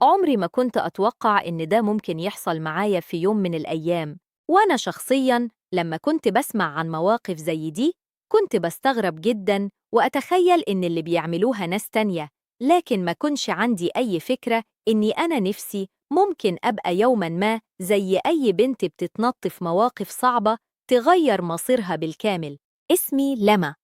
عمري ما كنت أتوقع إن ده ممكن يحصل معايا في يوم من الأيام. وأنا شخصياً لما كنت بسمع عن مواقف زي دي كنت بستغرب جداً وأتخيل إن اللي بيعملوها ناس تانية، لكن ما كنش عندي أي فكرة إني أنا نفسي ممكن أبقى يوماً ما زي أي بنت بتتنط في مواقف صعبة تغير مصيرها بالكامل. اسمي لما،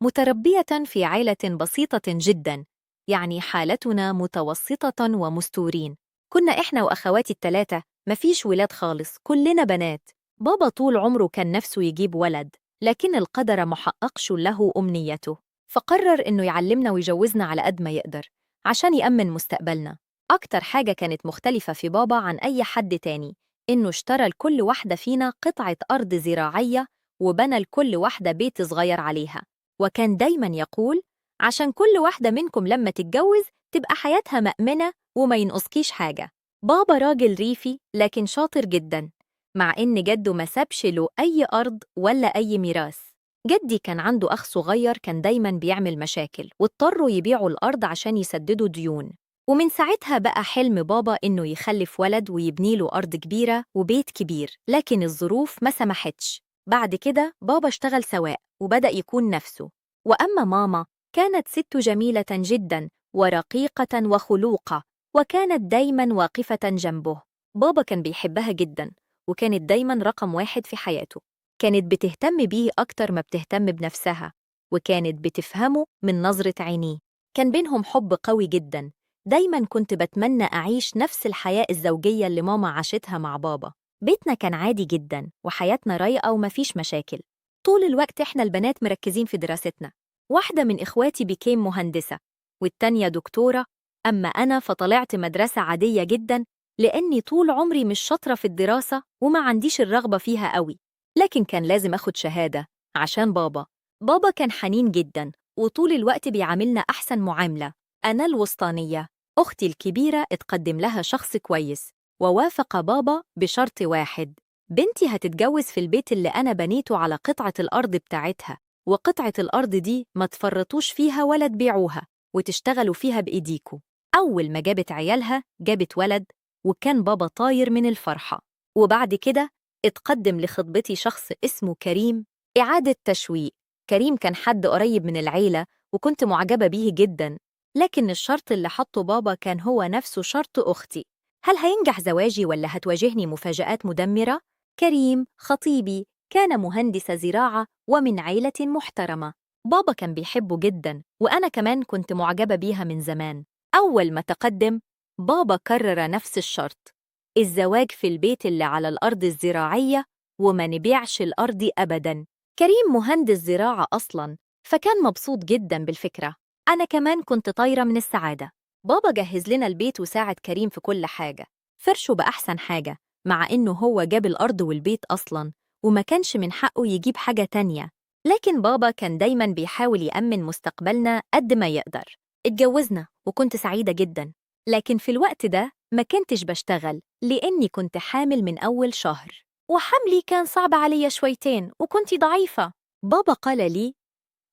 متربية في عائلة بسيطة جداً، يعني حالتنا متوسطة ومستورين. كنا إحنا وأخواتي الثلاثة مفيش ولاد خالص، كلنا بنات. بابا طول عمره كان نفسه يجيب ولد، لكن القدر محققش له أمنيته، فقرر إنه يعلمنا ويجوزنا على قد ما يقدر عشان يأمن مستقبلنا. أكتر حاجة كانت مختلفة في بابا عن أي حد تاني إنه اشترى لكل واحدة فينا قطعة أرض زراعية وبنى لكل واحدة بيت صغير عليها، وكان دايماً يقول عشان كل واحدة منكم لما تتجوز تبقى حياتها مأمنة وما ينقصكيش حاجة. بابا راجل ريفي لكن شاطر جداً، مع إن جده ما سابش له أي أرض ولا أي ميراث. جدي كان عنده أخ صغير كان دايماً بيعمل مشاكل، واضطروا يبيعوا الأرض عشان يسددوا ديون. ومن ساعتها بقى حلم بابا إنه يخلف ولد ويبني له أرض كبيرة وبيت كبير، لكن الظروف ما سمحتش. بعد كده بابا اشتغل سواق وبدأ يكون نفسه. وأما ماما كانت ست جميلة جدا ورقيقة وخلوقة، وكانت دايما واقفة جنبه. بابا كان بيحبها جدا، وكانت دايما رقم واحد في حياته. كانت بتهتم بيه أكتر ما بتهتم بنفسها، وكانت بتفهمه من نظرة عينيه. كان بينهم حب قوي جدا. دايما كنت بتمنى أعيش نفس الحياة الزوجية اللي ماما عاشتها مع بابا. بيتنا كان عادي جدا وحياتنا رايقة ومفيش مشاكل. طول الوقت إحنا البنات مركزين في دراستنا. واحدة من إخواتي became مهندسة والتانية دكتورة، أما أنا فطلعت مدرسة عادية جدا لأني طول عمري مش شاطرة في الدراسة وما عنديش الرغبة فيها قوي، لكن كان لازم أخد شهادة عشان بابا. بابا كان حنين جدا وطول الوقت بيعاملنا أحسن معاملة. أنا الوسطانية، أختي الكبيرة اتقدم لها شخص كويس ووافق بابا بشرط واحد: بنتي هتتجوز في البيت اللي أنا بنيته على قطعة الأرض بتاعتها، وقطعة الأرض دي ما تفرطوش فيها ولا تبيعوها وتشتغلوا فيها بإيديكوا. أول ما جابت عيالها جابت ولد، وكان بابا طاير من الفرحة. وبعد كده اتقدم لخطبتي شخص اسمه كريم. إعادة تشويق. كريم كان حد قريب من العيلة وكنت معجبة بيه جدا، لكن الشرط اللي حطه بابا كان هو نفسه شرط أختي. هل هينجح زواجي ولا هتواجهني مفاجآت مدمرة؟ كريم خطيبي كان مهندس زراعة ومن عيلة محترمة. بابا كان بيحبه جدا، وأنا كمان كنت معجبة بيها من زمان. أول ما تقدم بابا كرر نفس الشرط: الزواج في البيت اللي على الأرض الزراعية وما نبيعش الأرض أبداً. كريم مهندس زراعة أصلاً، فكان مبسوط جداً بالفكرة. أنا كمان كنت طايرة من السعادة. بابا جهز لنا البيت وساعد كريم في كل حاجة، فرشه بأحسن حاجة، مع إنه هو جاب الأرض والبيت أصلاً وما كانش من حقه يجيب حاجة تانية، لكن بابا كان دايماً بيحاول يأمن مستقبلنا قد ما يقدر. اتجوزنا وكنت سعيدة جداً، لكن في الوقت ده ما كنتش بشتغل لأني كنت حامل من أول شهر، وحملي كان صعب عليا شويتين وكنت ضعيفة. بابا قال لي: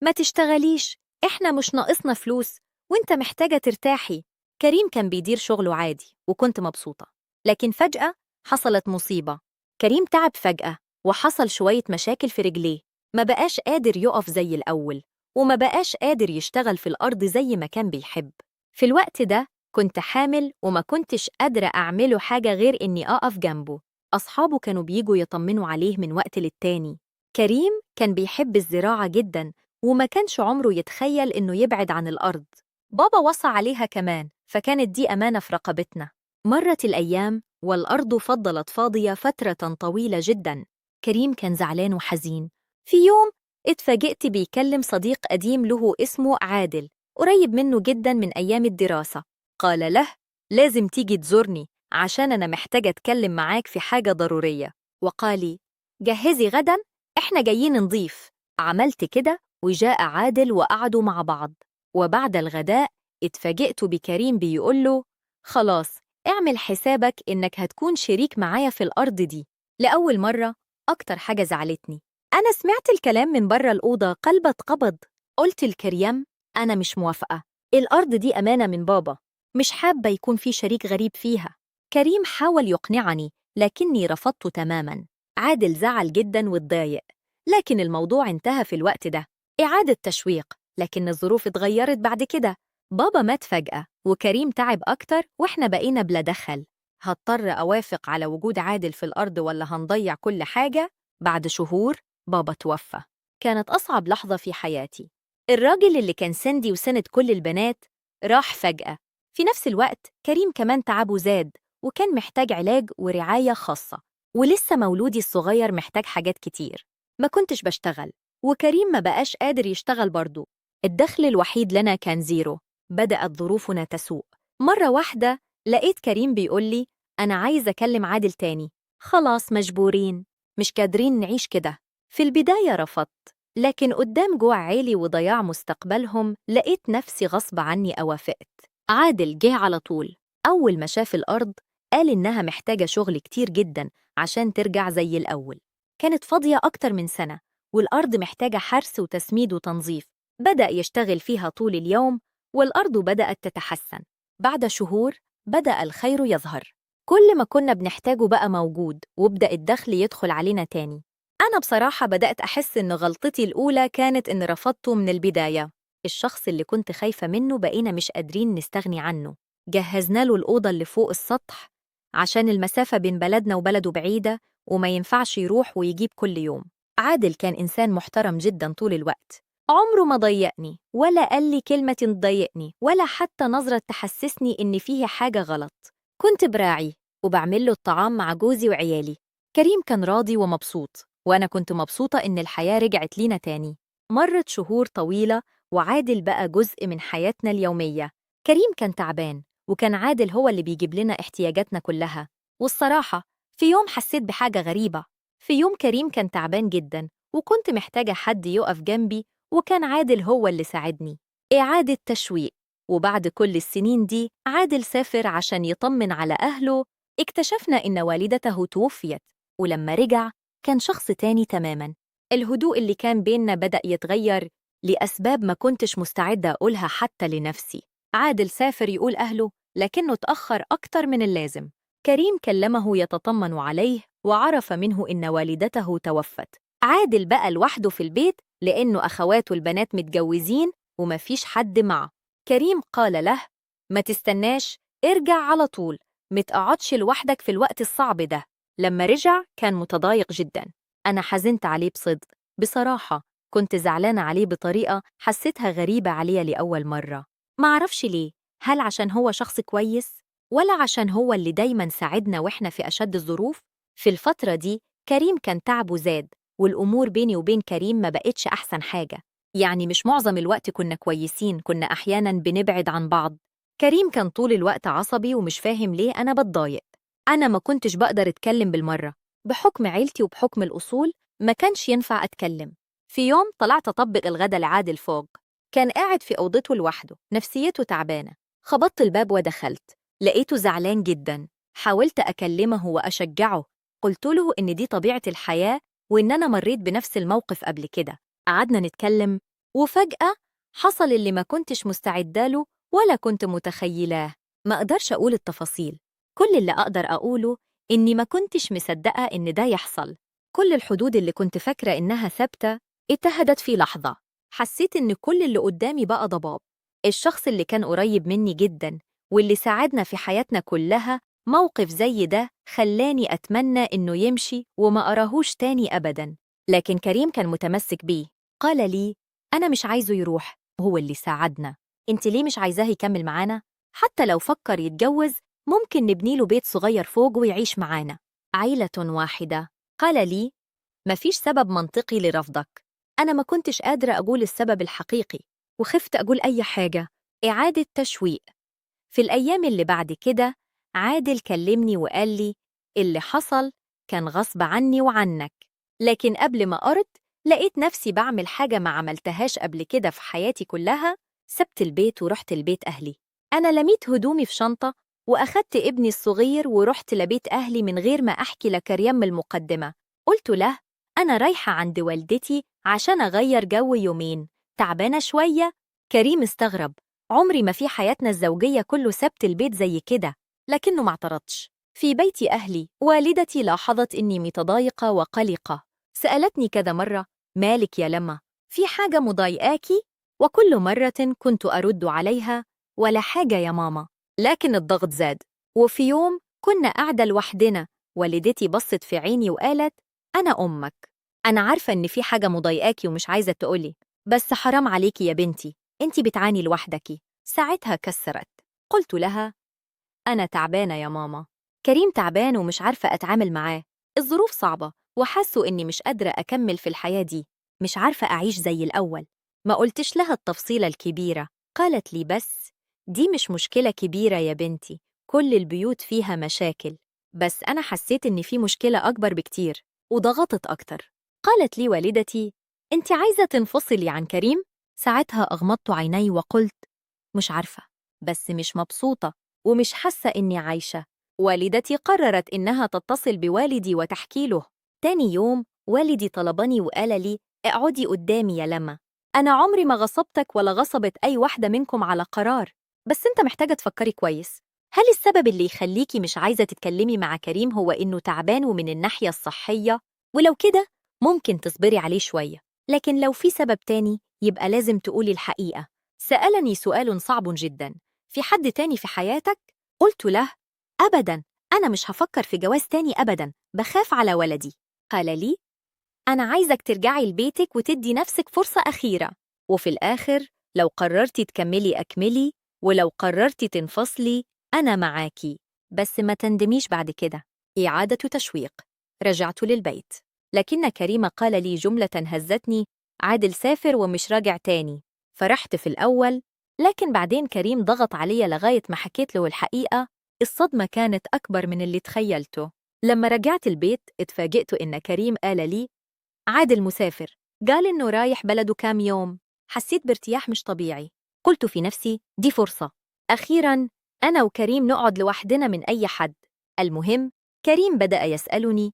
ما تشتغليش، إحنا مش ناقصنا فلوس وإنت محتاجة ترتاحي. كريم كان بيدير شغله عادي وكنت مبسوطة، لكن فجأة حصلت مصيبة. كريم تعب فجأة وحصل شوية مشاكل في رجليه، ما بقاش قادر يقف زي الأول، وما بقاش قادر يشتغل في الأرض زي ما كان بيحب. في الوقت ده كنت حامل وما كنتش قادرة أعمله حاجة غير إني أقف جنبه. أصحابه كانوا بيجوا يطمنوا عليه من وقت للتاني. كريم كان بيحب الزراعة جدا وما كانش عمره يتخيل إنه يبعد عن الأرض. بابا وصى عليها كمان، فكانت دي أمانة في رقبتنا. مرت الأيام والأرض فضلت فاضية فترة طويلة جدا. كريم كان زعلان وحزين. في يوم اتفاجئت بيكلم صديق قديم له اسمه عادل، قريب منه جدا من أيام الدراسة. قال له: لازم تيجي تزورني عشان أنا محتاجة أتكلم معاك في حاجة ضرورية. وقال لي: جهزي غدا، إحنا جايين نضيف. عملت كده وجاء عادل وقعدوا مع بعض. وبعد الغداء اتفاجئت بكريم بيقول له: خلاص اعمل حسابك إنك هتكون شريك معايا في الأرض دي. لأول مرة أكتر حاجة زعلتني، أنا سمعت الكلام من بره الأوضة، قلبي اتقبض. قلت لكريم: أنا مش موافقة، الأرض دي أمانة من بابا. مش حابة يكون في شريك غريب فيها. كريم حاول يقنعني لكني رفضت تماماً. عادل زعل جداً واتضايق، لكن الموضوع انتهى في الوقت ده. إعادة تشويق، لكن الظروف اتغيرت بعد كده. بابا مات فجأة وكريم تعب أكتر وإحنا بقينا بلا دخل. هضطر أوافق على وجود عادل في الأرض ولا هنضيع كل حاجة؟ بعد شهور بابا توفى. كانت أصعب لحظة في حياتي. الراجل اللي كان سندي وسند كل البنات راح فجأة. في نفس الوقت كريم كمان تعبه زاد وكان محتاج علاج ورعاية خاصة، ولسه مولودي الصغير محتاج حاجات كتير. ما كنتش بشتغل، وكريم ما بقاش قادر يشتغل برضه. الدخل الوحيد لنا كان زيرو. بدأت ظروفنا تسوء. مرة واحدة لقيت كريم بيقول لي أنا عايز أكلم عادل تاني، خلاص مجبورين، مش قادرين نعيش كده. في البداية رفضت، لكن قدام جوع عيلي وضياع مستقبلهم لقيت نفسي غصب عني أوافقت. عادل جه على طول. أول ما شاف الأرض قال إنها محتاجة شغل كتير جدا عشان ترجع زي الأول. كانت فاضية أكتر من سنة، والأرض محتاجة حرس وتسميد وتنظيف. بدأ يشتغل فيها طول اليوم والأرض بدأت تتحسن. بعد شهور بدأ الخير يظهر. كل ما كنا بنحتاجه بقى موجود، وبدأ الدخل يدخل علينا تاني. أنا بصراحة بدأت أحس إن غلطتي الأولى كانت إن رفضته من البداية. الشخص اللي كنت خايفة منه بقينا مش قادرين نستغني عنه. جهزنا له الأوضة اللي فوق السطح عشان المسافة بين بلدنا وبلده بعيدة وما ينفعش يروح ويجيب كل يوم. عادل كان إنسان محترم جدا طول الوقت، عمره ما ضايقني ولا قال لي كلمة تضايقني ولا حتى نظرة تحسسني إن فيه حاجة غلط. كنت براعي وبعمل له الطعام مع جوزي وعيالي. كريم كان راضي ومبسوط، وأنا كنت مبسوطة إن الحياة رجعت لينا تاني. مرت شهور طويلة وعادل بقى جزء من حياتنا اليومية. كريم كان تعبان وكان عادل هو اللي بيجيب لنا احتياجاتنا كلها. والصراحة في يوم حسيت بحاجة غريبة. في يوم كريم كان تعبان جدا وكنت محتاجة حد يقف جنبي، وكان عادل هو اللي ساعدني. إعادة تشويق. وبعد كل السنين دي عادل سافر عشان يطمن على أهله. اكتشفنا إن والدته توفيت، ولما رجع كان شخص تاني تماماً. الهدوء اللي كان بيننا بدأ يتغير لأسباب ما كنتش مستعدة أقولها حتى لنفسي. عادل سافر يقول أهله، لكنه تأخر أكتر من اللازم. كريم كلمه يتطمن عليه وعرف منه إن والدته توفت. عادل بقى لوحده في البيت لأنه أخواته البنات متجوزين ومفيش حد معه. كريم قال له ما تستناش، ارجع على طول، متقعدش لوحدك في الوقت الصعب ده. لما رجع كان متضايق جدا. أنا حزنت عليه بصدق. بصراحة كنت زعلانة عليه بطريقة حسيتها غريبة عليه لأول مرة. معرفش ليه، هل عشان هو شخص كويس؟ ولا عشان هو اللي دايما ساعدنا وإحنا في أشد الظروف؟ في الفترة دي كريم كان تعبه زاد، والأمور بيني وبين كريم ما بقتش أحسن حاجة. يعني مش معظم الوقت كنا كويسين، كنا أحيانا بنبعد عن بعض. كريم كان طول الوقت عصبي ومش فاهم ليه أنا بتضايق. أنا ما كنتش بقدر أتكلم بالمرة، بحكم عيلتي وبحكم الأصول ما كانش ينفع أتكلم. في يوم طلعت أطبق الغدا لعادل فوق. كان قاعد في أوضته لوحده، نفسيته تعبانة. خبطت الباب ودخلت، لقيته زعلان جدا. حاولت أكلمه وأشجعه، قلت له إن دي طبيعة الحياة وإن أنا مريت بنفس الموقف قبل كده. قعدنا نتكلم، وفجأة حصل اللي ما كنتش مستعدة له ولا كنت متخيلاه. ما أقدرش أقول التفاصيل، كل اللي أقدر أقوله إني ما كنتش مصدقة إن ده يحصل. كل الحدود اللي كنت فاكرة إنها ثابتة اتهدت في لحظة. حسيت إن كل اللي قدامي بقى ضباب. الشخص اللي كان قريب مني جدا واللي ساعدنا في حياتنا كلها، موقف زي ده خلاني أتمنى إنه يمشي وما أراهوش تاني أبدا. لكن كريم كان متمسك بيه. قال لي أنا مش عايزه يروح، هو اللي ساعدنا. أنت ليه مش عايزاه يكمل معانا؟ حتى لو فكر يتجوز ممكن نبني له بيت صغير فوق ويعيش معانا، عيلة واحدة. قال لي مفيش سبب منطقي لرفضك. أنا ما كنتش قادرة أقول السبب الحقيقي وخفت أقول أي حاجة. إعادة تشويق. في الأيام اللي بعد كده عادل كلمني وقال لي اللي حصل كان غصب عني وعنك. لكن قبل ما أرد لقيت نفسي بعمل حاجة ما عملتهاش قبل كده في حياتي كلها. سبت البيت ورحت البيت أهلي. أنا لميت هدومي في شنطة وأخدت ابني الصغير ورحت لبيت أهلي من غير ما أحكي لكريم المقدمة. قلت له أنا رايحة عند والدتي عشان أغير جو يومين، تعبانة شوية. كريم استغرب، عمري ما في حياتنا الزوجية كله سبت البيت زي كده، لكنه ما اعترضش. في بيت أهلي والدتي لاحظت إني متضايقة وقلقة. سألتني كذا مرة: مالك يا لما؟ في حاجة مضايقاكي؟ وكل مرة كنت أرد عليها: ولا حاجة يا ماما. لكن الضغط زاد، وفي يوم كنا قاعدة لوحدنا، والدتي بصت في عيني وقالت: أنا أمك، أنا عارفة إن في حاجة مضايقاكي ومش عايزة تقولي، بس حرام عليكي يا بنتي، أنتي بتعاني لوحدك. ساعتها كسرت. قلت لها: أنا تعبانة يا ماما، كريم تعبان ومش عارفة أتعامل معاه، الظروف صعبة وحاسه إني مش قادرة أكمل في الحياة دي، مش عارفة أعيش زي الأول. ما قلتش لها التفصيلة الكبيرة. قالت لي: بس دي مش مشكلة كبيرة يا بنتي، كل البيوت فيها مشاكل. بس أنا حسيت إن في مشكلة أكبر بكتير وضغطت أكتر. قالت لي والدتي: أنت عايزة تنفصلي عن كريم؟ ساعتها أغمضت عيني وقلت: مش عارفة، بس مش مبسوطة ومش حاسة إني عايشة. والدتي قررت إنها تتصل بوالدي وتحكي له. تاني يوم والدي طلبني وقال لي: اقعدي قدامي يا لما، أنا عمري ما غصبتك ولا غصبت أي واحدة منكم على قرار، بس أنت محتاجة تفكري كويس. هل السبب اللي يخليكي مش عايزة تتكلمي مع كريم هو إنه تعبان ومن الناحية الصحية؟ ولو كده ممكن تصبري عليه شوية، لكن لو في سبب تاني يبقى لازم تقولي الحقيقة. سألني سؤال صعب جدا: في حد تاني في حياتك؟ قلت له: أبدا، أنا مش هفكر في جواز تاني أبدا، بخاف على ولدي. قال لي: أنا عايزك ترجعي لبيتك وتدي نفسك فرصة أخيرة، وفي الآخر لو قررتي تكملي أكملي، ولو قررتي تنفصلي أنا معاكي، بس ما تندميش بعد كده. إعادة تشويق. رجعت للبيت، لكن كريم قال لي جملة هزتني: عادل سافر ومش راجع تاني. فرحت في الأول، لكن بعدين كريم ضغط علي لغاية ما حكيت له الحقيقة. الصدمة كانت أكبر من اللي تخيلته. لما رجعت البيت اتفاجئت إن كريم قال لي: عادل مسافر، قال إنه رايح بلده كام يوم. حسيت بارتياح مش طبيعي. قلت في نفسي: دي فرصة، أخيراً أنا وكريم نقعد لوحدنا من أي حد. المهم كريم بدأ يسألني: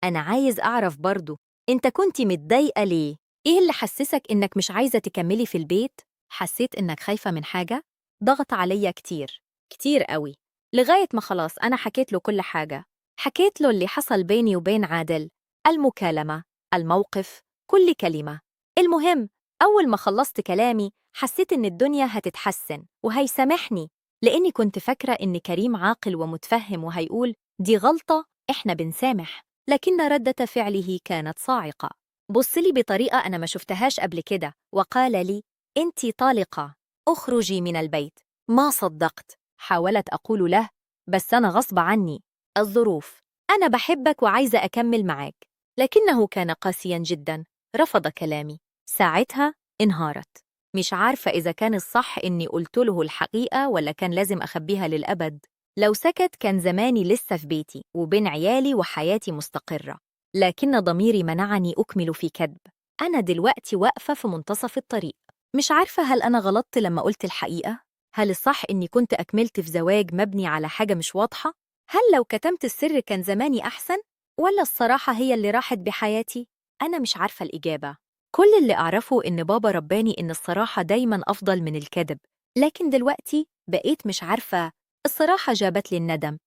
أنا عايز أعرف برضو، أنت كنت متضايقة ليه؟ إيه اللي حسسك إنك مش عايزة تكملي في البيت؟ حسيت إنك خايفة من حاجة؟ ضغط عليا كتير كتير قوي، لغاية ما خلاص أنا حكيت له كل حاجة. حكيت له اللي حصل بيني وبين عادل، المكالمة، الموقف، كل كلمة. المهم أول ما خلصت كلامي حسيت إن الدنيا هتتحسن وهيسامحني، لأني كنت فاكرة إن كريم عاقل ومتفهم وهيقول دي غلطة إحنا بنسامح. لكن ردة فعله كانت صاعقة. بص لي بطريقة أنا ما شفتهاش قبل كده وقال لي: أنتي طالقة، اخرجي من البيت. ما صدقت. حاولت أقول له: بس أنا غصب عني، الظروف، أنا بحبك وعايزة أكمل معاك. لكنه كان قاسيا جدا، رفض كلامي. ساعتها انهارت. مش عارفة إذا كان الصح إني قلت له الحقيقة ولا كان لازم أخبيها للأبد. لو سكت كان زماني لسه في بيتي وبين عيالي وحياتي مستقرة، لكن ضميري منعني أكمل في كذب. أنا دلوقتي واقفة في منتصف الطريق، مش عارفة هل أنا غلطت لما قلت الحقيقة؟ هل الصح إني كنت أكملت في زواج مبني على حاجة مش واضحة؟ هل لو كتمت السر كان زماني أحسن؟ ولا الصراحة هي اللي راحت بحياتي؟ أنا مش عارفة الإجابة. كل اللي أعرفه إن بابا رباني إن الصراحة دايماً أفضل من الكذب، لكن دلوقتي بقيت مش عارفة. الصراحة جابت لي الندم.